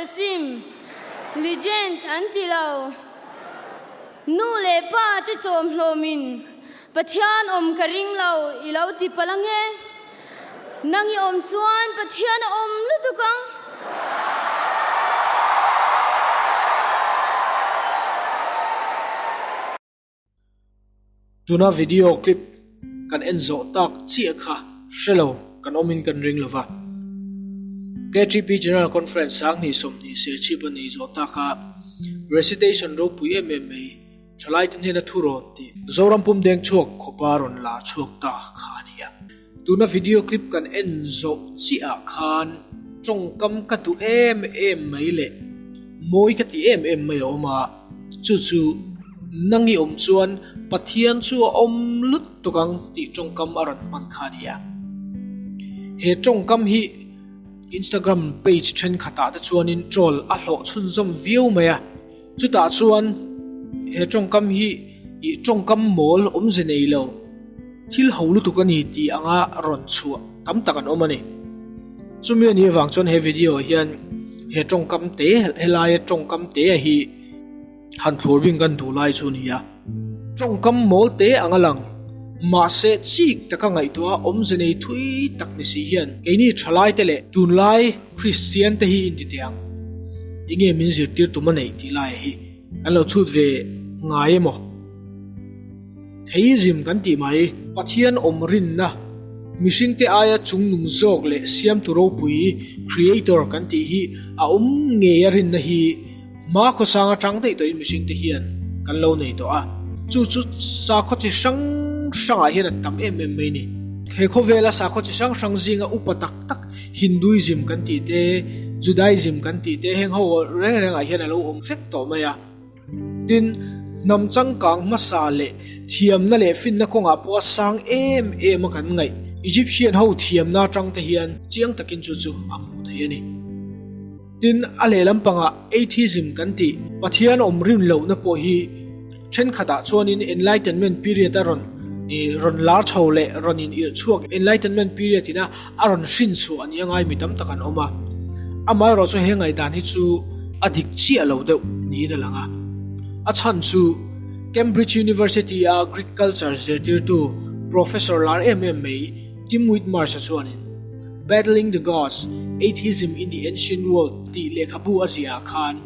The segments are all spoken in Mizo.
fel sim legend an ti lo. Nu leh pa te chawm hlawmin Pathian awm ka ring lo i lo ti palh ange. Nang i awm chuan Pathian a awm lutuk ang. Tuna video clip kan en zawh tak chiah kha hre lo kan awmin kan ring lova. KTP General Conference 2020 Serchhip a nei zawh tak a, recitation ropui em em mai thalaite hnena thu rawn tih Zoram pum deng chhuak khawpa rawn lar chhuak ta kha a ni a. Tuna video clip kan en zawh chiah ah khan tawngkam ka duh em em mai leh mawi ka ti em em mai a awm a, chu chu nang i awm chuan Pathian chu a awm lutuk ang tih tawngkam a rawn hman kha a ni a. He tawngkam hi Instagram page thenkhatah te chuanin troll a hlawh chhunzawm viau mai a, chutah chuan he tawngkam hi ih tawngkam mawl awmze nei lo, Thil ho lutuk a ni tih anga rawn chhuah tam tak an awm a ni. Chumi a nih avang chuan he video ah hian he tawngkam te helaia tawngkam te a hi han thlur bing kan duh lai chu a ni a. Tawngkam mawl te anga lang mahse chik taka ngaihtuah a awmze nei thui tak ni si hian keini thalai te leh tunlai Kristian te hi inti teh ang. Enge min zirtir tum a neih tih lai hi kan lo chhut ve ngai emaw? Theism kan tih mai. Pathian awm rinna, mihringte aia chungnung zawk leh siamtu ropui, creator, kan tih hi a awm ngei a rinna hi hma khawsang atang daih tawhin mihringte hian kan lo nei tawh a. Chu chu sakhaw chi hrang hrangah hian a tam em em mai ni. He khawvela sakhaw chi hrang hrang zinga upa tak tak Hinduism kan tih te, Judaism kan tih te heng ho reng rengah hian a lo awm vek tawh mai a. Tin, hnam changkang hmasa leh thiamna leh finna kawngah pawh a sang em em a kan ngaih. Egyptian ho thiamna atang te hian chiang takin chu chu a hmuh theih a ni. Tin, a lehlam pangah atheism kan tih, Pathian awm rin lohna pawh hi thenkhatah chuanin Enlightenment period a rawn rawn lar chho leh rawn in irh chhuak Enlightenment period ina a rawn hrin chhuah a nia ngai mi tam tak an awm a. Amaherawhchu he ngaihdan hi chu a dik chiah lo deuh niin a lang a. A chhan chu Cambridge University-a Greek culture zirtirtu Professor lar em em mai Tim Whitmarsh-a chuanin Battling the Gods, Atheism in the Ancient World tih lehkhabu a ziahah khan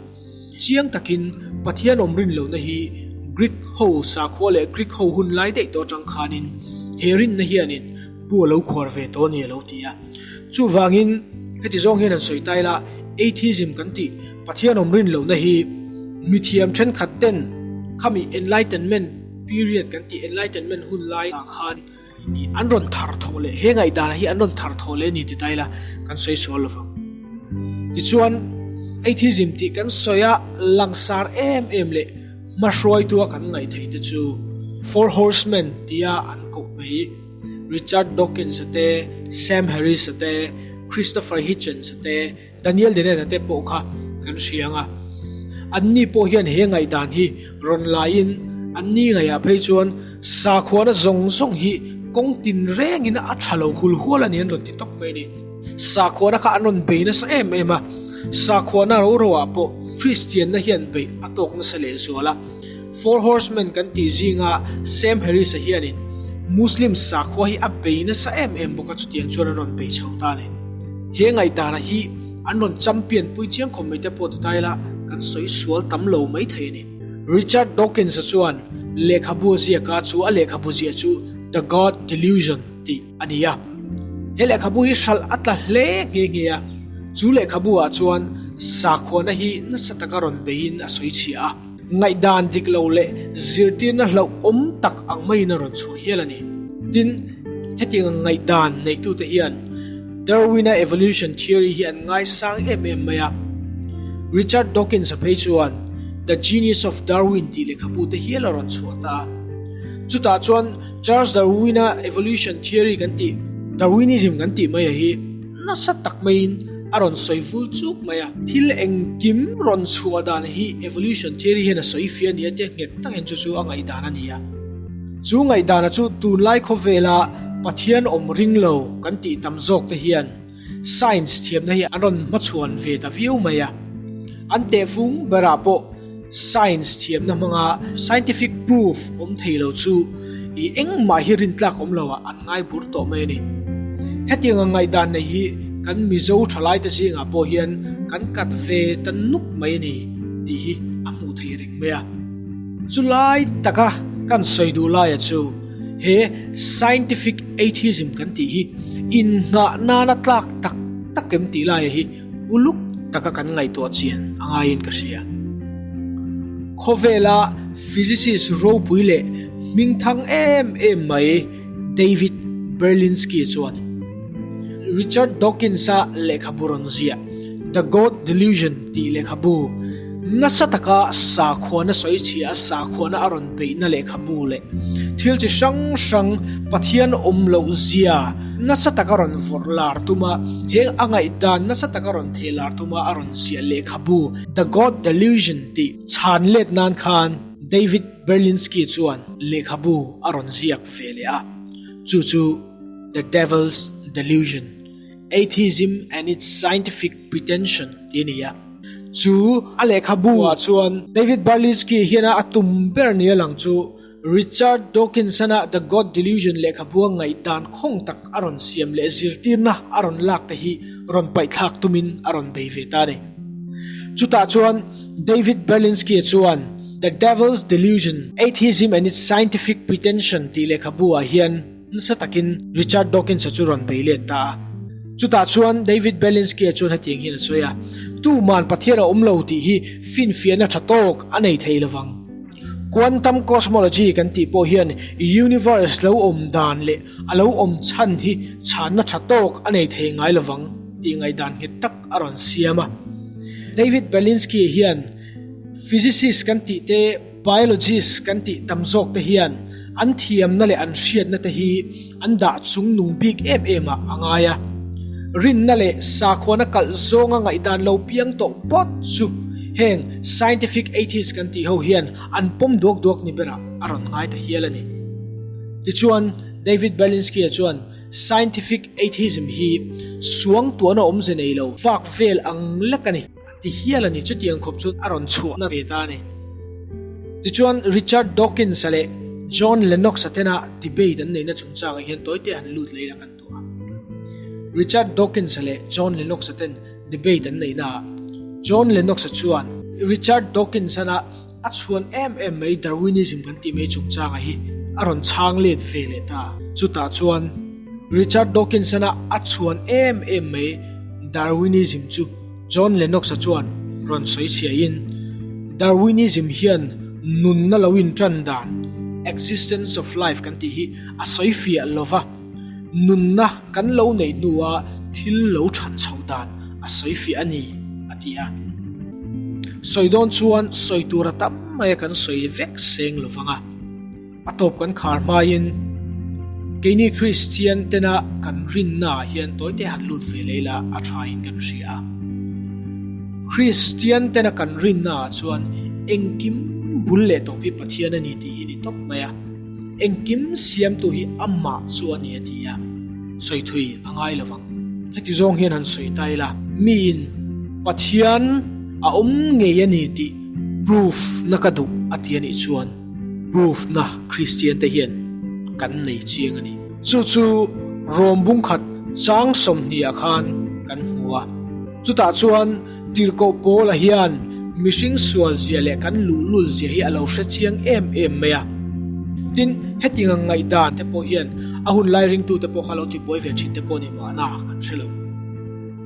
Chiang takin Pathian awm rin lohna hi Greek ho sakhua leh Greek ho hun lai daih tawh atang khanin he rinna hianin bu a lo khuar ve tawh a ni a lo ti a. Chuvangin heti zawng hian an sawi ta ila atheism kan tih Pathian awm rin lohna hi mithiam thenkhat ten khami enlightenment period kan tih enlightenment hun lai ah khan An rawn thar thawh leh he ngaihdanah hi an rawn thar thawh leh a ni ti ta ila kan sawi sual lo vang. Tichuan atheism tih kan sawi a langsar em em leh hmahruaitua kan ngaih theih te chu Four Horsemen tia an koh mai Richard Dawkins-a te, Sam Harris-a te, Christopher Hitchens-a te, Daniel Dennett-a te pawh kha kan hria ang a, anni pawh hian he ngaihdan hi rawn laiin anni ngaihah phei chuan sakhuana zawng zawng hi kawng tin rengin a tha lo hul hual a ni an rawn ti tawp mai a ni. Sakhuana kha an rawn bei nasa em em a, sakhuana ro roah pawh Kristianna hian beih a tawk nasa lehzual a. Four Horsemen kan tih zinga Sam Harris-a hianin Muslim sakhua hi a bei nasa em em bawk a, chutiang chuan an rawn bei chho ta a ni. He ngaihdanah hi an rawn champion pui chiang khawp mai te pawh ti ta ila kan sawi sual tam lo mai thei a ni. Richard Dawkins-a chuan lehkhabu a ziak a, chu a lehkhabu ziah chu The God Delusion tih a ni a. He lehkhabu hi hralh a tla hle nghe nghe a, chu lehkhabu ah chuan sakhuana hi nasa taka rawn beiin a sawi chhia a. Ngaihdan dik lo leh zirtirna hlauhawm tak ang maiin a rawn chhuah hial a ni. Tin, hetiang ngaihdan neitute hian Darwin-a evolution theory hi an ngaisang em em mai a. Richard Dawkins-a phei chuan The Genius of Darwin tih lehkhabu te hial a rawn chhuah ta a. Chutah chuan Charles Darwin-a evolution theory kan tih, Darwinism kan tih mai a hi, Nasa tak maiin a rawn sawi vul chuk mai a. Thil engkim rawn chhuah dan hi evolution theory hian a sawi fia nia tia nghet tak hian chu chu a ngaihdan a ni a. Chu ngaihdana chu tunlai khawvela Pathian awm ring lo kan tih tam zawk te hian science thiamna hi an rawn hmachhuan ve ta viau mai a. An tehfung berah pawh science thiamna hmanga scientific proof awm thei lo chu i engmah hi rintlak awm loah an ngai bur tawh mai a ni. Hetiang ang ngaihdan nei hi kan Mizo thalaite zingah pawh hian kan kat ve ta nuk mai a ni tih hi a hmuh theih reng mai a. Chulai taka kan sawi duh laia chu he scientific atheism kan tih hi innghah nana tlak tak tak em tih laia hi uluk taka kan ngaihtuah chian a ngaiin ka hria. Khawvela physicist ropui leh hmingthang em em mai David Berlinski chuan Richard Dawkins-a lehkhabu rawn ziah The God Delusion tih lehkhabu nasa taka sakhuana sawi chhia a sakhuana a rawn beihna lehkhabu leh thil chi hrang hrang Pathian awm loh zia nasa taka rawn vawrh lar tuma heng a ngaihdan nasa taka rawn theh lar tuma a rawn ziah lehkhabu The God Delusion tih chhan let nan khan David Berlinski chuan lehkhabu a rawn ziak ve leh a, chu chu The Devil's Delusion. Atheism and its Scientific Pretension tih a ni a. Chu a lehkhabu ah chuan David Berlinski hian a tum ber ni a lang chu Richard Dawkins-ana The God Delusion lehkhabua ngaihdan khawng tak a rawn siam leh zirtirna a rawn lak te hi rawn paihthlak tumin a rawn bei ve ta a ni. Chutah chuan David Berlinski chuan The Devil's Delusion, Atheism and its Scientific Pretension tih lehkhabu ah hian Nasa takin Richard Dawkins-a chu rawn bei let ta a. Chutah chuan David Berlinski-a chuan hetiang hian a sawi a, Tuman Pathian a awm lo tih hi finfiahna tha tawk a nei thei lovang. Quantum cosmology kan tih pawh hian universe lo awm dan leh a lo awm chhan hi chhanna tha tawk a nei thei ngai lovang tih ngaihdan nghet tak a rawn siam a. David Berlinski hian physicist kan tih te, Biologist kan tih tam zawk te hian an thiamna leh an hriatna te hi an dah chungnung bik em em ah a ngai a. Rinna leh sakhuana kalh zawnga ngaihdan lo piang tawh pawt chu heng scientific atheist kan tih ho hian an pawm duak duak ni berah a rawn ngai ta hial a ni. Tichuan, David Berlinski-a chuan scientific atheism hi suangtuahna awmze nei lo vak vel ang lek a ni. A ti hial a ni, chutiang khawp chuan a rawn chhuahna ve ta a ni. Tichuan, Richard Dawkins-a leh John Lennox-a tena debate an neihna chungchangah hian tawite han lut leh ila kan tuah a. Richard Dawkins-a leh John Lennox-a ten debate an neihnaah John Lennox-a chuan Richard Dawkins-ana a chhuan em em mai Darwinism kan tih mai chungchangah hi a rawn chhang let ve leh ta. Chutah chuan Richard Dawkins-ana a chhuan em em mai Darwinism chu John Lennox-a chuan rawn sawi chhiahin, Darwinism hian nunna lo intan dan, existence of life kan tih hi a sawi fiah lo va, nunna kan lo neih hnua thil lo than chho dan a sawi fiah a ni, a ti a. Sawi dawn chuan sawi tur a tam mai a kan sawi vek seng lo vang a. A tawp kan khar hmaiin keini Kristian tena kan rinnaah hian tawite han lut ve leh ila a thain kan hria a. Kristian tena kan rinnaah chuan engkim bul leh tawp hi Pathian a ni tih hi ni tawp mai a. Engkim siamtu hi amah chu a ni a ti a, sawi thui a ngai lo vang. Heti zawng hian han sawi ta ila, miin Pathian a awm ngei a ni tih proof na ka duh a ti a nih chuan, Proof na Kristian te hian kan nei chiang a ni. Chu chu Rom bungkhat chang 20 ah khan kan hmu a. Chutah chuan Tirhkoh Paula hian mihring sual zia leh kan luhlul zia hi a lo hre chiang em em mai a. Tin, hetiang ang ngaihdan te pawh hian a hun lai ringtu te pawh kha lo tibuai ve thin te pawh ni mahna kan hre lo.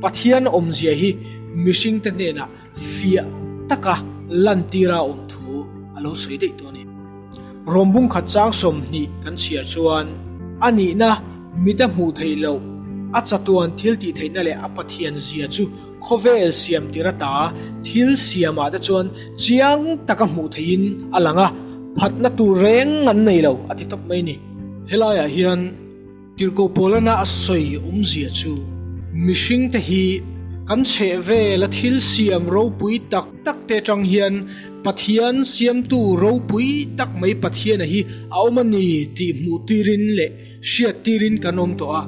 Pathian awmzia hi mihring te hnenah Fiah taka lantira awm thu a lo sawi daih tawh a ni. Rawm bungkhat chang 20 kan chhiar chuan a nihna mita hmuh theih loh, a chatuan thil tih theihna leh a Pathian zia chu khawvel siam tir ata thil siamah te chuan chiang taka hmuh theihin a lang a, phatna tur reng an nei lo a ti tawp mai a ni. Helaiah hian Tirhkoh Paulana a sawi awmzia chu, Mihringte hi kan chhehvela thil siam ropui tak tak te atang hian Pathian siamtu ropui tak mai Pathiana hi a awm a ni tih hmuh tirin leh hriat tirin kan awm tawh a.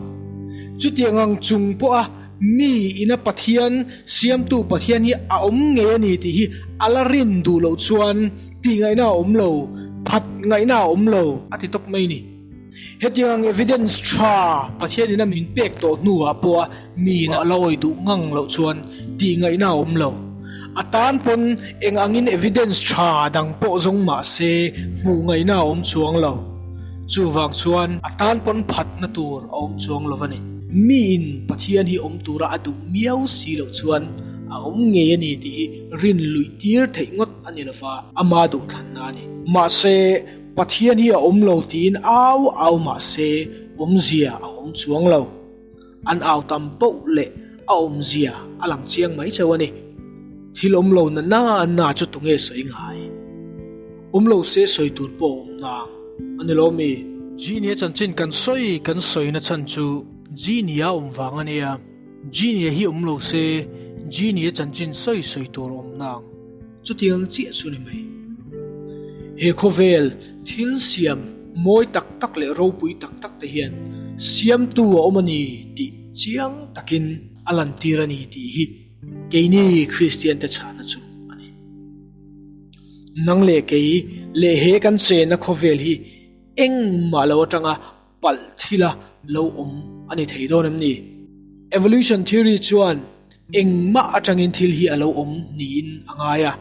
Chutiang ang chung pawha. Mi ina Pathian, Siamtu Pathian hi a awm ngei a ni tih hi a la rin duh loh chuan tih ngaihna a awm lo, phat ngaihna a awm lo a ti tawp mai a ni. Hetiang ang evidence tha Pathian ina min pek tawh hnuah pawha mi ina a la awi duh ngang loh chuan tih ngaihna a awm lo. A tan pawn eng angin evidence tha dang pawh zawng mah se hmuh ngaihna a awm chuang lo. Chuvang chuan a tan pawn phatna tur a awm chuang lo a ni. Miin Pathian hi awm tura a duh miau si loh chuan a awm ngei a ni tih hi rin luih tir theih ngawt a ni lova, ama duhthlanna a ni. Mahse, Pathian hi a awm lo tiin au au mah se awmzia a awm chuang lo. An au tam poh leh a awmzia a lang chiang mai cheu a ni. Thil awm lo na na na chu tunge sawi ngai? Awm lo se sawi tur pawh a awm nang a ni lo mi? Genie chanchin kan sawi kan sawina chhan chu Genie a awm vang a nia. Genie hi awm lo se Genie chanchin sawi sawi tur a awm nang. Chutiang chiah chu ni mai. He khawvel thil siam mawi tak tak leh ropui tak tak te hian siamtu a awm a ni tih chiang takin a lantir a ni tih hi keini Kristian te chhana chu a ni. Nang leh kei leh he kan chenna khawvel hi engmah lo atanga palh thila lo awm a ni thei dawn em ni? Evolution theory chuan engmah atangin thil hi a lo awm niin a ngai a,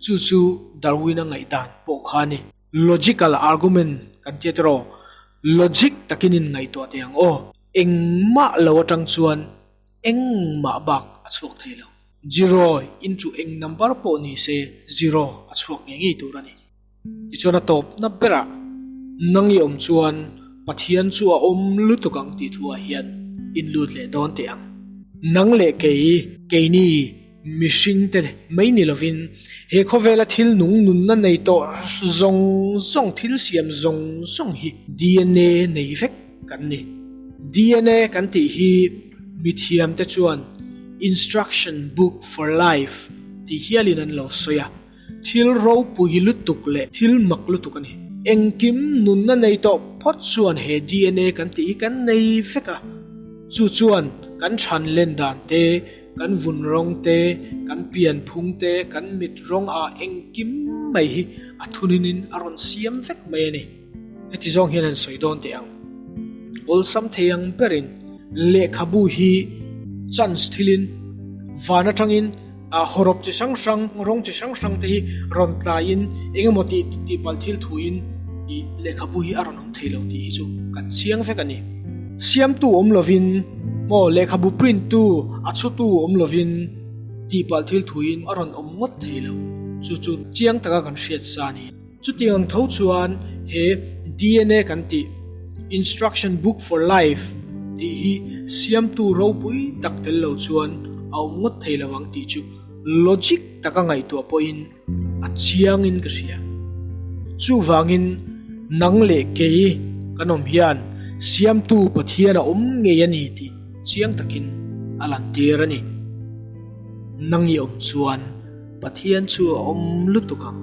chu chu Darwin-a ngaihdan pawh kha a ni. Logical argument kan tia tiraw? Logic takin in ngaihtuah teh ang aw. Engmah lo atang chuan engmah bak a chhuak thei lo. Zero into eng number pawh ni se zero a chhuak ngei ngei tur a ni. Tichuan a tawpna berah nang i awm chuan Pathian chu a awm lutuk ang tih thuah hian in lut leh dawn teh ang. Nang leh kei, keini mihringte mai ni lovin he khawvela thil nung nunna nei tawh zawng zawng thil siam zawng zawng hi dna nei vek kan ni. Dna kan tih hi mithiamte chuan Instruction Book for Life tih hialin an lo sawi a. Thil ropui lutuk leh thil mak lutuk a ni. Engkim nunna nei tawh phawt chuan he dna kan tih hi kan nei vek a. Chu chuan kan chhan len dan te, kan vun rawng te, kan pian phung te, kan mit rawng ah engkim mai hi a thuninin a rawn siam vek mai a ni. Heti zawng hian an sawi dawn teh ang. Awlsam thei ang berin lehkhabu hi chance thilin van atangin hawrawp chi hrang hrang, rawng chi hrang hrang te hi rawn tlaiin eng emaw tih tihpalh thil thuin ih lehkhabu hi a rawn awm thei lo tih hi chu kan chiang vek a ni. Siamtu awm lovin maw lehkhabu print tu a chhutu awm lovin tihpalh thil thuin a rawn awm ngawt thei lo. Chu chu chiang taka kan hriat sa a ni. Chutiang ang tho chuan he dna kan tih, Instruction Book for Life, tih hi siamtu ropui tak tel lo chuan a awm ngawt thei lo ang tih chu logic taka ngaihtuah pawhin a chiangin ka hria. Chuvangin nang leh kei kan awm hian siamtu Pathian a awm ngei a ni tih chiang takin a lantir a ni. Nang i awm chuan Pathian chu a awm lutuk ang.